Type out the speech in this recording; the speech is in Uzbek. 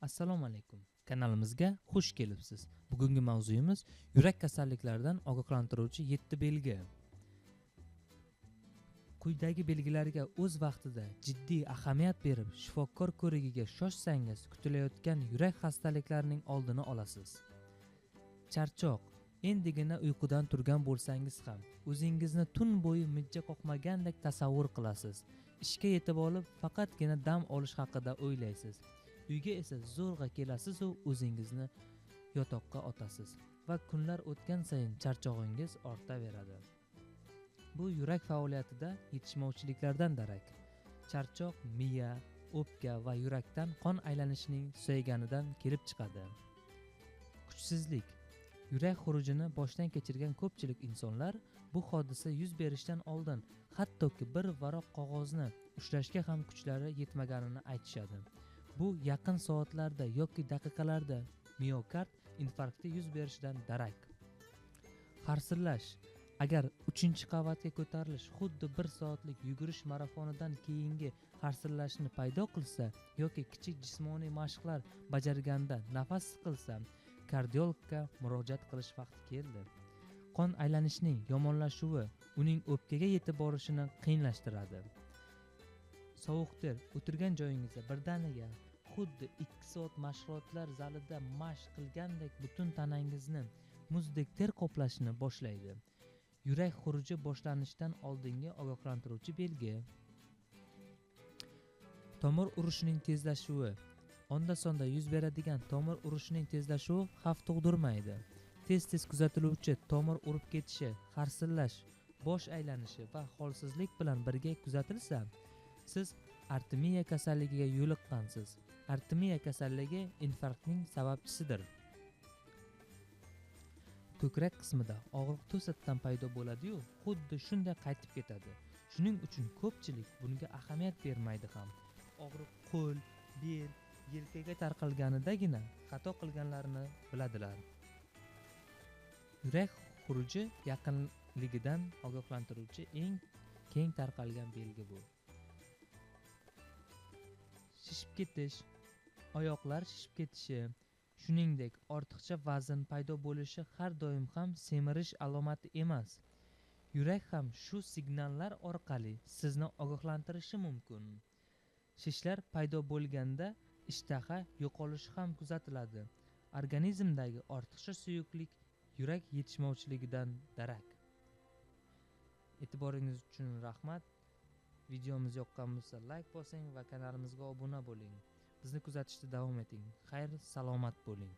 Assalomu alaykum. Kanalimizga xush kelibsiz. Bugungi mavzuyimiz yurak kasalliklaridan ogohlantiruvchi 7 belgi. Quyidagi belgilarga o'z vaqtida jiddiy ahamiyat berib, shifokor ko'rigiga shoshsangiz, kutilayotgan yurak xastaliklarining oldini olasiz. Charchoq. Endigina uyqudan turgan bo'lsangiz ham, o'zingizni tun bo'yi mijja qoqmagandek tasavvur qilasiz. Ishga yetib olib, faqatgina dam olish haqida o'ylaysiz. Uyga esa zo'rg'a kelasiz u o'zingizni yotoqqa otasiz va kunlar o'tgan sayin charchog'ingiz ortaveradi. Bu yurak faoliyatida yetishmovchiliklardan darak. Charchoq miya, o'pka va yurakdan qon aylanishining susayganidan kelib chiqadi. Kuchsizlik. Yurak xurujini boshdan kechirgan ko'pchilik insonlar bu hodisa yuz berishdan oldin hattoki bir varoq qog'ozni ushlashga ham kuchlari yetmaganini aytishadi. Bu yaqin soatlarda yoki daqiqalarda miokard infarkti yuz berishidan darak. Xarsillash. Agar 3-qavatga ko'tarilish xuddi 1 soatlik yugurish marafonidan keyingi xarsillashni paydo qilsa yoki kichik jismoniy mashqlar bajarganda nafas siqilsa, kardiologga murojaat qilish vaqti keldi. Qon aylanishining yomonlashuvi uning o'pkaga yetib borishini qiyinlashtiradi. Sovuq ter. O'tirgan joyingizda birdaniga xuddi 2 soat mashg'ulotlar zalida mashq qilgandek butun tanangizni muzdek ter qoplashni boshlaydi. Yurak xuruji boshlanishidan oldingi ogohlantiruvchi belgi. Tomir urishining tezlashuvi. Onda-sonda yuz beradigan tomir urishining tezlashuvi xavf tug'dirmaydi. Tez-tez kuzatiluvchi tomir urib ketishi, xarsillash, bosh aylanishi va holsizlik bilan birga kuzatilsa, siz artmiya kasalligiga yo'liqqansiz. Artmiya kasalligi infarktning sababchisidir. Ko'krak qismida og'riq to'satdan paydo bo'ladi-yu, xuddi shunday qaytib ketadi. Shuning uchun ko'pchilik bunga ahamiyat bermaydi ham. Og'riq qo'l, bel, yelkaga tarqalganidagina xato qilganlarini biladilar. Yurak xuruji yaqinligidan ogohlantiruvchi eng keng tarqalgan belgi bu. Shishib ketish, oyoqlar shishib ketishi, shuningdek ortiqcha vazn paydo bo'lishi har doim ham semirish alomati emas. Yurak ham shu signallar orqali sizni ogohlantirishi mumkin. Shishlar paydo bo'lganda ishtaha yo'qolishi ham kuzatiladi. Organizmdagi ortiqcha suyuqlik yurak yetishmovchiligidan darak. E'tiboringiz uchun rahmat. Videomiz yoqqan bo'lsa like bosing va kanalimizga obuna bo'ling. Bizni kuzatishda davom eting. Xayr, salomat bo'ling.